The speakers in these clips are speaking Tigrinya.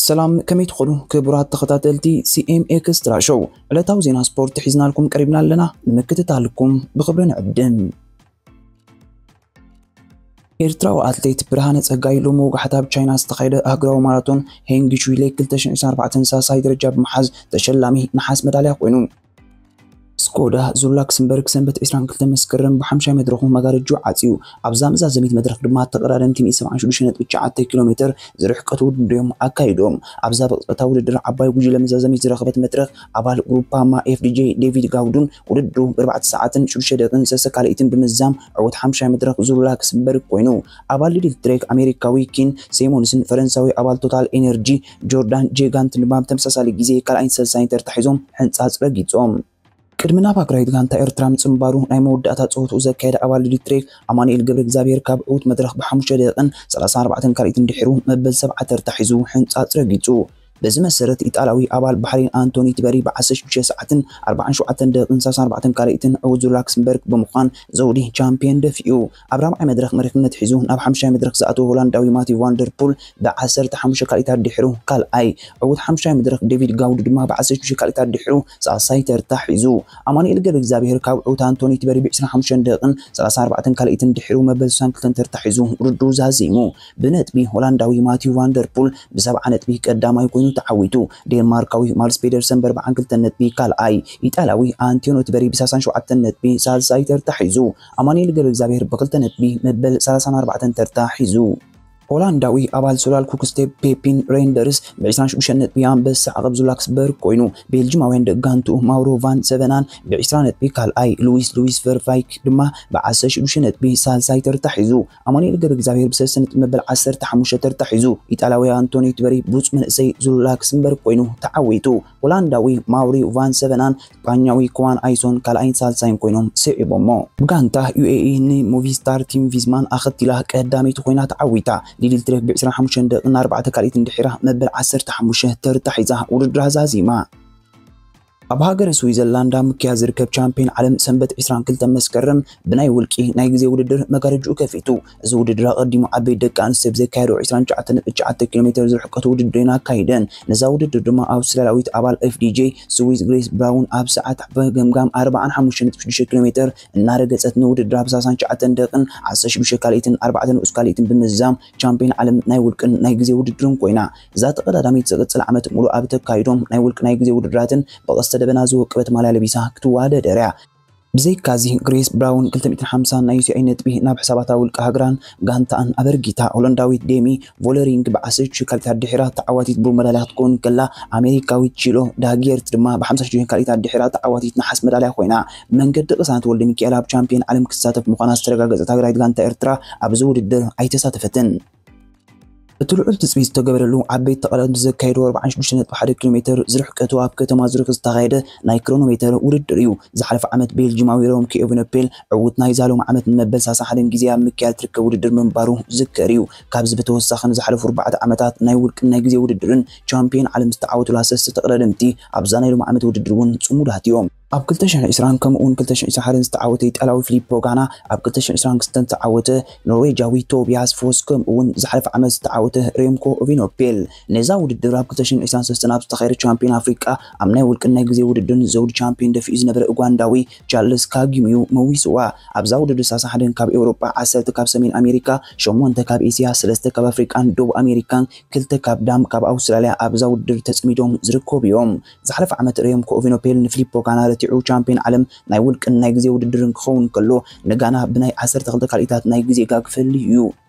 ሰላም፣ ከመይ ትኾኑ ክቡራት ተኸታተልቲ C M Extra Show? ዕለታዊ ዜና ስፖርት ሒዝናልኩም ቀሪብና ኣለና፣ ንምክትታልኩም ብኽብሪ ንዕድም። ኤርትራዊ ኣትሌት ብርሃነ ጸጋይ ሎሚ ወጋሕታ ኣብ ቻይና ዝተኻየደ ኣህጉራዊ ማራቶን ሄንግ ሹይሌ ክልተ ሽሕን ዕስራን ኣርባዕተን ሳልሳይ ደረጃ ብምሓዝ ተሸላሚ ነሓስ መዳልያ ኮይኑ። ስኮዳ ዙ ላክሰምበርግ ሰንበት ዕስራን ክልተን መስከረም ብሓምሻይ መድረኹ መጋረጅኡ ዓጽዩ። ኣብዛ መዛዘሚት መድረኽ ድማ ተቐዳደምቲ ሚእቲ ሰብዓን ሽዱሽተ ነጥቢ ትሽዓተ ኪሎ ሜትር ዝርሕቀት ውድድር እዮም ኣካይዶም። ኣብዛ ብቕጽበታ ውድድር ዓባይ ጉጅለ መዛዘሚት ዝረኸበት መድረኽ ኣባል ግሩፕ ፓማ F D J ዴቪድ ጋውዱን ውድድሩ ብኣርባዕተ ሰዓትን ሽዱሽተ ደቂቕን ሰለስተ ካልኢትን ብምዝዛም ዕዉት ሓምሻይ መድረኽ ዙ ላክሰምበርግ ኮይኑ። ኣባል ሊድል ትሬክ ኣሜሪካዊ ኪን ሴሞንስን ፈረንሳዊ ኣባል ቶታል ኤነርጂ ጆርዳን ጄጋንትን ድማ ብተመሳሳሊ ግዜ ካልኣይን ሳልሳይን ተርታ ሒዞም ሕንጻጽ ረጊጾም። ቅድሚ ናብ ሃገራዊት ጋንታ ኤርትራ ምጽንባሩ ናይ መወዳእታ ጸወትኡ ዘካየደ ኣባል ሊድል ትሬክ ኣማኑኤል ገብረ እግዚኣብሔር ካብ ዕዉት መድረኽ ብሓሙሽተ ደቂቕን ሰላሳን ኣርባዕተን ካልኢትን ድሒሩ መበል ሰብዓ ተርታ ሒዙ ሕንጻጽ ረጊጹ። በዚ መሰረት ኢጣልያዊ ኣባል ባሕሪን ኣንቶኒ ትበሪ ብዓሰርተ ሽዱሽተ ሰዓትን ኣርባዓን ሸውዓተን ደቂቕን ሰላሳን ኣርባዕተን ካልኢትን ዕዉት ዙ ላክሰምበርግ ብምዃን ዘውዲ ቻምፒየን ደፊኡ። ኣብ ራብዓይ መድረኽ መሪሕነት ሒዙ ናብ ሓምሻይ መድረኽ ዝኣተወ ሆላንዳዊ ማቲው ቫንደርፑል ብዓሰርተ ሓሙሽተ ካልኢታት ድሒሩ ካልኣይ፣ ዕዉት ሓምሻይ መድረኽ ዴቪድ ጋውዱ ድማ ብዓሰርተ ሽዱሽተ ካልኢታት ድሒሩ ሳልሳይ ተርታ ሒዙ። ኣማኑኤል ገብረ እግዚኣብሔር ካብ ዕዉት ኣንቶኒ ትበሪ ብዕስራን ሓሙሽተን ደቂቕን ሰላሳን ኣርባዕተን ካልኢትን ድሒሩ መበል ስሳን ክልተን ተርታ ሒዙ ውድድሩ ዛዚሙ። ብነጥቢ ሆላንዳዊ ማቲው ቫንደርፑል ብሰብዓ ነጥቢ ቀዳማይ ኮይኑ ተዓዊቱ። ዴንማርካዊ ማልስ ፔደርሰን ብኣርባዓን ክልተን ነጥቢ ካልኣይ፣ ኢጣልያዊ ኣንቶኒ ትበሪ ብሰላሳን ሸውዓተን ነጥቢ ሳልሳይ ተርታ ሒዙ። ኣማኑኤል ገብረ እግዚኣብሔር ብክልተ ነጥቢ መበል ሰላሳን ኣርባዕተን ተርታ ሒዙ። ሆላንዳዊ ኣባል ሶላል ኩክስቴፕ ፔፒን ሬንደርስ ብዕስራን ሽዱሽተን ነጥቢ ኣንበሳ ዓቐብ ዙ ላክሰምበርግ ኮይኑ። ቤልጅማውያን ደቂ ጋንትኡ ማውሮ ቫን ሰቨናን ብዕስራ ነጥቢ ካልኣይ፣ ሉዊስ ሉዊስ ቨርቫይክ ድማ ብዓሰርተ ሽዱሽተ ነጥቢ ሳልሳይ ተርታ ሒዙ። ኣማኑኤል ገብረ እግዚኣብሔር ብሰለስተ ነጥቢ መበል ዓሰርተ ሓሙሽተ ተርታ ሒዙ። ኢጣልያዊ ኣንቶኒ ትበሪ ብሉጽ መንእሰይ ዙ ላክሰምበርግ ኮይኑ ተዓዊቱ። ሆላንዳዊ ማውሪ ቫን ሰቨናን ስጳኛዊ ክዋን ኣይሶን ካልኣይን ሳልሳይን ኮይኖም ስዒቦሞ። ብጋንታ ዩ ኤ ኢ ንሞቪስታር ቲም ቪዝማን ኣኸቲላ ቀዳመይቲ ኮይና ተዓዊታ። ሊድል ትሬክ ብዕስራን ሓሙሽተን ደቂቕን ኣርባዕተ ካልኢትን ድሒራ መበል ዓሰርተ ሓሙሽተ ተርታ ሒዛ ውድድራ ዛዚማ። ኣብ ሃገረ ስዊዘርላንድ ኣብ ምክያድ ዝርከብ ቻምፒዮን ዓለም ሰንበት ዕስራን ክልተን መስከረም ብናይ ውልቂ ናይ ግዜ ውድድር መጋረጅኡ ከፊቱ። እዚ ውድድር ኣቐዲሙ ዓበይቲ ደቂ ኣንስትዮ ብዘካየድኦ ዕስራን ትሽዓተን ነጥቢ ትሽዓተ ኪሎ ሜትር ዝርሕቀቱ ውድድር እየን ኣካይደን። ነዛ ውድድር ድማ ኣውስትራልያዊት ኣባል ኤፍ ዲ ጄ ስዊዝ ግሬስ ብራውን ኣብ ሰዓት ብገምጋም ኣርባዓን ሓሙሽተን ነጥቢ ሽዱሽተ ኪሎ ሜትር እናረገጸት ንውድድር ኣብ ሰላሳን ትሽዓተን ደቂቕን ዓሰርተ ሽዱሽተ ካልኢትን ኣርባዕተ ንኡስ ካልኢትን ብምዝዛም ቻምፒዮን ዓለም ናይ ውልቅን ናይ ግዜ ውድድርን ኮይና። እዛ ተቐዳዳሚት ዝቕጽል ዓመት ሙሉእ ኣብ ተካይዶም ናይ ውልቂ ናይ ግዜ ውድድራትን ብቐስተ ደበና ዝወቀበት ማልያ ለቢሳ ክትወዳደር እያ። ብዘይካዚ ግሬስ ብራውን ክልተ ሚእትን ሓምሳን ናይ ዩ ሲ ኣይ ነጥቢ ናብ ሕሳባታ ውልቂ ሃገራን ጋንታኣን ኣበርጊታ። ሆላንዳዊት ዴሚ ቮለሪንግ ብዓሰርተ ሽዱሽተ ካልኢታት ድሒራ ተዓዋቲት ብሩር መዳልያ ክትከውን ከላ፣ ኣሜሪካዊት ቺሎ ዳጊየርት ድማ ብሓምሳ ሽዱሽተ ካልኢታት ድሒራ ተዓዋቲት ነሓስ መዳልያ ኮይና። ብመንገዲ ቅሳነት ወልደ ሚካኤል ኣብ ቻምፒዮን ዓለም ክትሳተፍ ምዃና ዝተረጋገጸት ሃገራዊት ጋንታ ኤርትራ ኣብዚ ውድድር ኣይተሳተፈትን። እቲ ልዑል ትጽቢት ዝተገበረሉ ዓበይቲ ተቐዳደምቲ ዘካየድዎ ኣርባዓን ሽዱሽተ ነጥቢ ሓደ ኪሎ ሜትር ዝርሕቀቱ ኣብ ከተማ ዙሪክ ዝተኻየደ ናይ ክሮኖሜተር ውድድር እዩ። ዝሓለፈ ዓመት ቤልጂማዊ ሮምኪ ኤቨነፔል ዕዉት ናይዛ ሎሚ ዓመት ንመበል ሰላሳን ሓደን ግዜ ኣብ ምክያድ ትርከብ ውድድር ምንባሩ ዝዝከር እዩ። ካብዚ ብተወሳኺ ንዝሓለፉ ኣርባዕተ ዓመታት ናይ ውልቅን ናይ ግዜ ውድድርን ቻምፒዮን ዓለም ዝተዓወቱላ ሰለስተ ተቐዳደምቲ ኣብዛ ናይ ሎሚ ዓመት ውድድር እውን ጽሙዳት እዮም። ኣብ ክልተ ሽሕን ዕስራን ከምኡ እውን ክልተ ሽሕን ዕስራን ሓደን ዝተዓወተ ኢጣልያዊ ፊሊፖ ጋና፣ ኣብ ክልተ ሽሕን ዕስራን ክልተን ዝተዓወተ ኖርዌጃዊ ቶቢያስ ፎስ ከምኡ እውን ዝሓለፈ ዓመት ዝተዓወተ ሬምኮ ኦቪኖፔል። ነዛ ውድድር ኣብ ክልተ ሽሕን ዕስራን ሰለስተን ኣብ ዝተኻየደ ቻምፒዮን ኣፍሪቃ ኣብ ናይ ውልቅን ናይ ግዜ ውድድርን ዘውዲ ቻምፒዮን ደፊኡ ዝነበረ ኡጋንዳዊ ቻርልስ ካጊም እዩ መዊስዋ። ኣብዛ ውድድር ሰላሳን ሓደን ካብ ኤውሮጳ፣ ዓሰርተ ካብ ሰሜን ኣሜሪካ፣ ሸሞንተ ካብ ኤስያ፣ ሰለስተ ካብ ኣፍሪቃን ደቡብ ኣሜሪካን፣ ክልተ ካብ ዳም ካብ ኣውስትራልያ ኣብዛ ውድድር ተጸሚዶም ዝርከቡ እዮም። ዝሓለፈ ዓመት ሬምኮ ኦቪኖፔል ንፊሊፖ ጋና ረቲዑ ቻምፒዮን ዓለም ናይ ውልቅን ናይ ግዜ ውድድርን ክኸውን ከሎ፣ ንጋና ብናይ ዓሰርተ ክልተ ካልኢታት ናይ ግዜ ጋግ ፈሊ እዩ።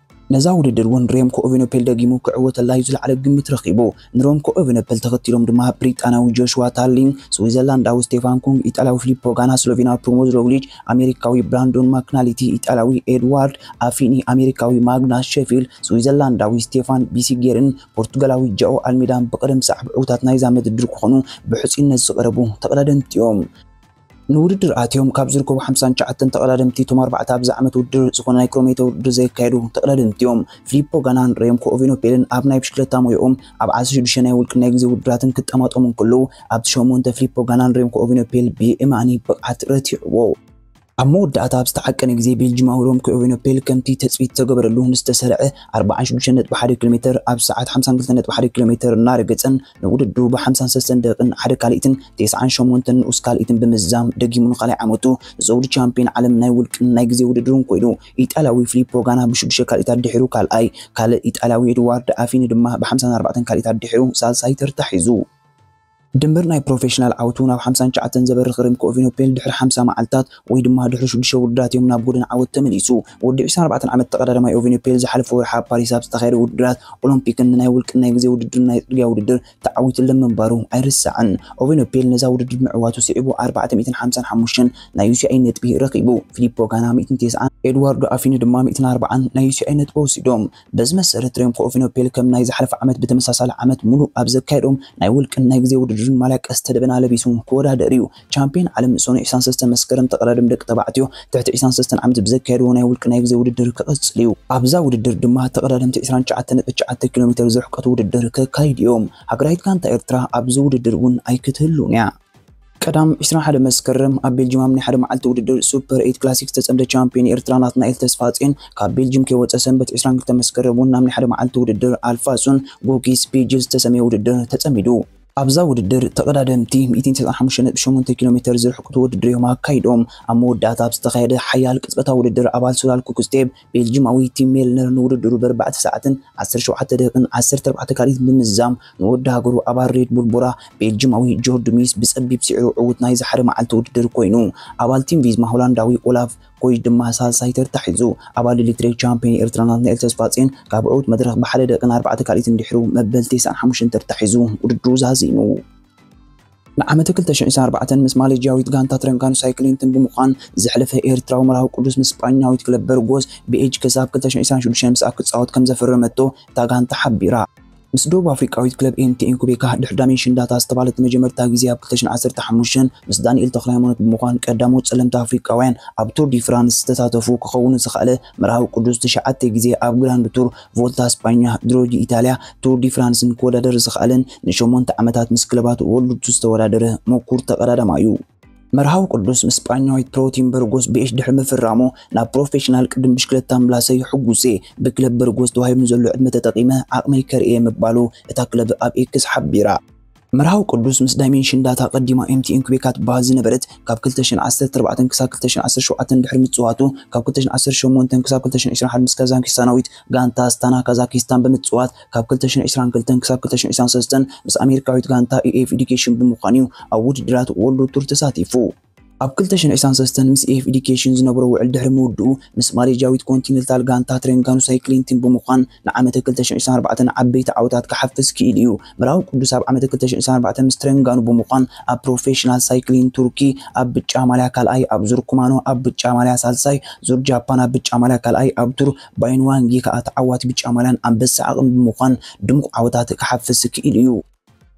ነዛ ውድድር እውን ሬምኮ ኦቪኖፔል ደጊሙ ክዕወተላ እዩ ዝለዓለ ግምት ረኺቡ። ንሮምኮ ኦቪኖፔል ተኸቲሎም ድማ ብሪጣናዊ ጆሽዋ ታርሊንግ፣ ስዊዘርላንዳዊ ስቴፋን ኩንግ፣ ኢጣልያዊ ፊሊፖ ጋና፣ ስሎቬንያዊ ፕሪሞዝ ሮግሊች፣ ኣሜሪካዊ ብራንዶን ማክናሊቲ፣ ኢጣልያዊ ኤድዋርድ ኣፊኒ፣ ኣሜሪካዊ ማግናስ ሼፊልድ፣ ስዊዘርላንዳዊ ስቴፋን ቢሲጌርን ፖርቱጋላዊ ጃኦ ኣልሜዳን ብቐደም ሰዓብ ዕዉታት ናይዛ ምድድር ክኾኑ ብሕጹይነት ዝቐረቡ ተቐዳደምቲ እዮም። ንውድድር ኣትዮም ካብ ዝርከቡ ሓምሳን ትሽዓተን ተቐዳደምቲ፣ እቶም ኣርባዕተ ኣብዚ ዓመት ውድድር ዝኾነ ናይ ክሮኖሜተር ውድድር ዘየካየዱ ተቐዳደምቲ እዮም። ፊሊፖ ጋናን ሬምኮ ኦቪኖፔልን ኣብ ናይ ብሽክለታ ሞያኦም ኣብ ዓሰርተ ሽዱሽተ ናይ ውልቅን ናይ ግዜ ውድድራትን ክጠማጠሙ እንከለዉ፣ ኣብቲ ሸሞንተ ፊሊፖ ጋናን ሬምኮ ኦቪኖፔል ብየማኒ ብቕዓት ረቲዕዎ። ኣብ መወዳእታ ኣብ ዝተዓቀነ ግዜ ቤልጂማዊ ሮምኮ ኤቨኖፔል ከምቲ ተጽቢት ዝተገበረሉ ንዝተሰርዐ ኣርባዓን ሽዱሽተን ነጥቢ ሓደ ኪሎ ሜተር ኣብ ሰዓት ሓምሳን ክልተን ነጥቢ ሓደ ኪሎ ሜተር እናረገጸን ንውድድሩ ብሓምሳን ሰለስተን ደቂቕን ሓደ ካልኢትን ተስዓን ሸሞንተን ንኡስ ካልኢትን ብምዝዛም ደጊሙ ንኻልኣይ ዓመቱ ዘውዲ ቻምፒዮን ዓለም ናይ ውልቅን ናይ ግዜ ውድድርን ኮይኑ ኢጣልያዊ ፊሊፖ ጋና ብሽዱሽተ ካልኢታት ድሒሩ ካልኣይ ካልእ ኢጣልያዊ ኤድዋርድ ኣፊኒ ድማ ብሓምሳን ኣርባዕተን ካልኢታት ድሒሩ ሳልሳይ ተርታ ሒዙ። ድምር ናይ ፕሮፌሽናል ዓወቱ ናብ ሓምሳን ትሽዓተን ዘበርኽ ሪምኮ ኦቪኖፔል ድሕሪ ሓምሳ መዓልታት ወይ ድማ ድሕሪ ሽዱሽተ ውድድራት እዮም ናብ ጎደና ዓወት ተመሊሱ። ወዲ ዕስራን ኣርባዕተን ዓመት ተቐዳዳማይ ኦቪኖፔል ዝሓለፈ ወርሒ ኣብ ፓሪስ ኣብ ዝተኻየደ ውድድራት ኦሎምፒክን ናይ ውልቅን ናይ ግዜ ውድድርን ናይ ጽርግያ ውድድር ተዓዊቱለን ምንባሩ ኣይርሳዕን። ኦቪኖፔል ነዛ ውድድር ምዕዋቱ ስዒቡ ኣርባዕተ ሚእትን ሓምሳን ሓሙሽተን ናይ ዩሲኣይ ነጥቢ ረኺቡ። ፊሊፖ ጋና ሚእትን ተስዓን ኤድዋርዶ ኣፊኒ ድማ ሚእትን ኣርባዓን ናይ ዩሲኣይ ነጥቢ ወሲዶም። በዚ መሰረት ሬምኮ ኦቪኖፔል ከም ናይ ዝሓለፈ ዓመት ብተመሳሳሊ ዓመት ሙሉእ ኣብ ዘካየዶም ናይ ውልቅን ናይ ግዜ ውድድርን ማልያ ቀስተ ደበና ለቢሱ ክወዳደር እዩ። ቻምፒዮን ዓለም ሰኑይ ዕስራን ሰለስተን መስከረም ተቐዳደም ደቂ ተባዕትዮ ትሕቲ ዕስራን ሰለስተን ዓመት ብዘካየድዎ ናይ ውልቂ ናይ ግዜ ውድድር ክቕጽል እዩ። ኣብዛ ውድድር ድማ ተቐዳደምቲ ዕስራን ትሽዓተን ነጥቢ ትሽዓተ ኪሎ ሜተር ዝርሕቀቱ ውድድር ከካይድ እዮም። ሃገራዊት ጋንታ ኤርትራ ኣብዚ ውድድር እውን ኣይክትህሉን እያ። ቀዳም ዕስራን ሓደ መስከረም ኣብ ቤልጅም ኣብ ናይ ሓደ መዓልቲ ውድድር ሱፐር ኤይት ክላሲክ ዝተጸምደ ቻምፒዮን ኤርትራ ናትናኤል ተስፋጽዮን ካብ ቤልጅም ከይወጸ ሰንበት ዕስራን ክልተ መስከረም እውን ናብ ናይ ሓደ መዓልቲ ውድድር ኣልፋሱን ጎጊስ ፒጅል ዝተሰመየ ውድድር ተጸሚዱ። ኣብዛ ውድድር ተቐዳደምቲ ሚእትን ተስዓን ሓሙሽተን ነጥቢ ሸሞንተ ኪሎ ሜተር ዝርሕቁ ውድድር እዮም ኣካይዶም። ኣብ መወዳእታ ኣብ ዝተኻየደ ሓያል ቅጽበታዊ ውድድር ኣባል ሱላል ኩክስቴብ ቤልጅማዊ ቲም ሜልነር ንውድድሩ ብኣርባዕተ ሰዓትን ዓሰርተ ሸውዓተ ደቂቕን ዓሰርተ ኣርባዕተ ካልኢት ብምዝዛም ንወዲ ሃገሩ ኣባል ሬድ ቡል ቦራ ቤልጅማዊ ጆርጅ ሚስ ብጸቢብ ስዒሩ ዕዉት ናይዚ ሓደ መዓልቲ ውድድር ኮይኑ። ኣባል ቲም ቪዝማ ሆላንዳዊ ኦላፍ ኮይሽ ድማ ሳልሳይ ተርታ ሒዙ። ኣባል ኤሌክትሪክ ቻምፒዮን ኤርትራ ናትናኤል ተስፋጽዮን ካብ ዕዉት መድረኽ ብሓደ ደቂቕን ኣርባዕተ ካልኢትን ድሕሩ መበል ተስዓን ሓሙሽተን ተርታ ሒዙ ውድድሩ ዛዚሙ። ንዓመተ ክልተ ሽሕን ዕስራን ኣርባዕተን ምስ ማሌዥያዊት ጋንታ ትረንጋኑ ሳይክሊንትን ብምዃን ዝሕለፈ ኤርትራዊ መርሃዊ ቅዱስ ምስ ስጳኛዊት ክለብ በርጎስ ቢኤች ክሳብ ክልተ ሽሕን ዕስራን ሽዱሽተን ምስኣ ክጻወት ከም ዘፈረመቶ እታ ጋንታ ሓቢራ። ምስ ደቡብ ኣፍሪቃዊት ክለብ ኤምቲኤን ኩቤካ ድሕሪ ዳይሜንሽን ዳታ ዝተባህለት መጀመርታ ግዜ ኣብ ክልተ ሽሕን ዓሰርተ ሓሙሽተን ምስ ዳንኤል ተኽለሃይማኖት ብምዃን ቀዳሞት ጸለምቲ ኣፍሪቃውያን ኣብ ቱር ዲ ፍራንስ ዝተሳተፉ ክኸውን ዝኸኣለ መርሃዊ ቅዱስ ትሽዓተ ግዜ ኣብ ግራንድ ቱር፣ ቮልታ ስጳኛ፣ ድሮ ዲ ኢታልያ፣ ቱር ዲ ፍራንስን ክወዳደር ዝኸኣለን ንሸሞንተ ዓመታት ምስ ክለባት ወርልድ ቱር ዝተወዳደረ ምኩር ተቐዳዳማይ እዩ። መርሃዊ ቅዱስ ምስ ስጳኛዊት ፕሮ ቲም በርጎስ ቢኤች ድሕሪ ምፍራሙ ናብ ፕሮፌሽናል ቅድም ብሽክለታ ምላሰይ ሕጉስ እየ። ብክለብ በርጎስ ተዋሂቡ ንዘሎ ዕድመ ተጠቒመ ዓቕመይ ከርእየ ምባሉ እታ ክለብ ኣብ ኤክስ ሓቢራ። መርሃዊ ቅዱስ ምስ ዳይሜንሽን ዳታ ቀዲማ ኤምቲኤን ኩቤካ ትበሃል ዝነበረት ካብ ክልተ ሽሕን ዓሰርተ ኣርባዕተን ክሳብ ክልተ ሽሕን ዓሰርተ ሸውዓተን ድሕሪ ምጽዋቱ ካብ ክልተ ሽሕን ዓሰርተ ሸሞንተን ክሳብ ክልተ ሽሕን ዕስራን ሓደን ምስ ካዛኪስታናዊት ጋንታ ኣስታና ካዛኪስታን ብምጽዋት ካብ ክልተ ሽሕን ዕስራን ክልተን ክሳብ ክልተ ሽሕን ዕስራን ሰለስተን ምስ ኣሜሪካዊት ጋንታ ኢኤፍ ኤዱኬሽን ብምዃን እዩ ኣብ ውድድራት ወርልድ ቱር ተሳቲፉ። ኣብ ክልተ ሽሕን ዕስራን ሰለስተን ምስ ኢኤፍ ኤዱኬሽን ዝነበሮ ውዕል ድሕሪ ምውድኡ ምስ ማሌዥያዊት ኮንቲኔንታል ጋንታ ትሬንጋኑ ሳይክሊን ቲም ብምዃን ንዓመተ ክልተ ሽሕን ዕስራን ኣርባዕተን ዓበይቲ ዓወታት ክሓፍስ ክኢሉ እዩ። መርሃዊ ቅዱስ ኣብ ዓመተ ክልተ ሽሕን ዕስራን ኣርባዕተን ምስ ትሬንጋኑ ብምዃን ኣብ ፕሮፌሽናል ሳይክሊን ቱርኪ ኣብ ብጫ ማልያ ካልኣይ፣ ኣብ ዙር ኩማኖ ኣብ ብጫ ማልያ ሳልሳይ፣ ዙር ጃፓን ኣብ ብጫ ማልያ ካልኣይ፣ ኣብ ቱር ባይንዋንጊ ከኣ ተዓዋቲ ብጫ ማልያን ኣንበሳ ዓቕሚ ብምዃን ድሙቕ ዓወታት ክሓፍስ ክኢሉ እዩ።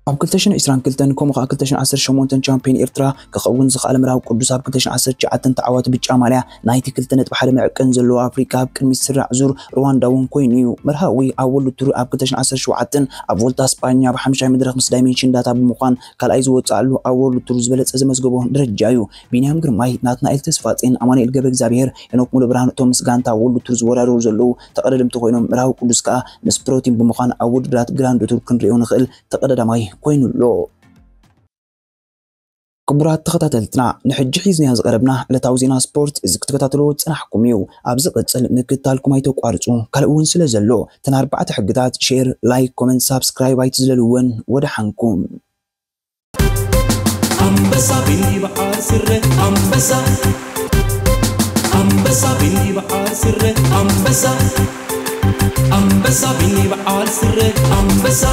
ኣብ ክልተ ሽሕን ዕስራን ክልተን ከምኡ ከኣ ክልተ ሽሕን ዓሰርተ ሸሞንተን ቻምፒዮን ኤርትራ ክኸውን ዝኸኣለ መርሃዊ ቅዱስ ኣብ ክልተ ሽሕን ዓሰርተ ትሽዓተን ተዓዋቲ ብጫ ማልያ ናይቲ ክልተ ነጥቢ ሓደ መዕቀን ዘለዎ ኣፍሪቃ ኣብ ቅድሚት ስራዕ ዙር ሩዋንዳ እውን ኮይኑ እዩ። መርሃዊ ኣብ ወርልድ ቱር ኣብ ክልተ ሽሕን ዓሰርተ ሸውዓተን ኣብ ቮልታ ስጳኛ ኣብ ሓምሻይ መድረኽ ምስ ዳይሜንሽን ዳታ ብምዃን ካልኣይ ዝወጽኣሉ ኣብ ወርልድ ቱር ዝበለጸ ዘመዝገቦ ደረጃ እዩ። ቢንያም ግርማይ፣ ናትናኤል ተስፋጼን፣ ኣማኑኤል ገብረ እግዚኣብሔር፣ ሄኖክ ሙሉብርሃን እቶም ምስ ጋንታ ወርልድ ቱር ዝወዳደሩ ዘለዉ ተቐዳደምቲ ኮይኖም መርሃዊ ቅዱስ ከኣ ምስ ፕሮ ቲም ብምዃን ኣብ ውድድራት ግራንድ ቱር ክንሪኦ ንኽእል ተቐዳዳማይ ኮይኑ ኣሎ። ክቡራት ተኸታተልትና፣ ንሕጂ ሒዝናዮ ዝቐረብና ዕለታዊ ዜና ስፖርት እዚ ክትከታተልዎ ዝጸናሕኩም እዩ። ኣብ ዝቕጽል ምክትታልኩም ኣይተቋርጹ። ካልእ እውን ስለ ዘሎ፣ እተን ኣርባዕተ ሕግታት ሼር፣ ላይክ፣ ኮመንት፣ ሳብስክራይብ ኣይትዝለልወን። ወደሓንኩም። ኣንበሳ ቢኒ በዓል ስረ ኣንበሳ ኣንበሳ ቢኒ በዓል ስረ ኣንበሳ ኣንበሳ ቢኒ በዓል ስረ ኣንበሳ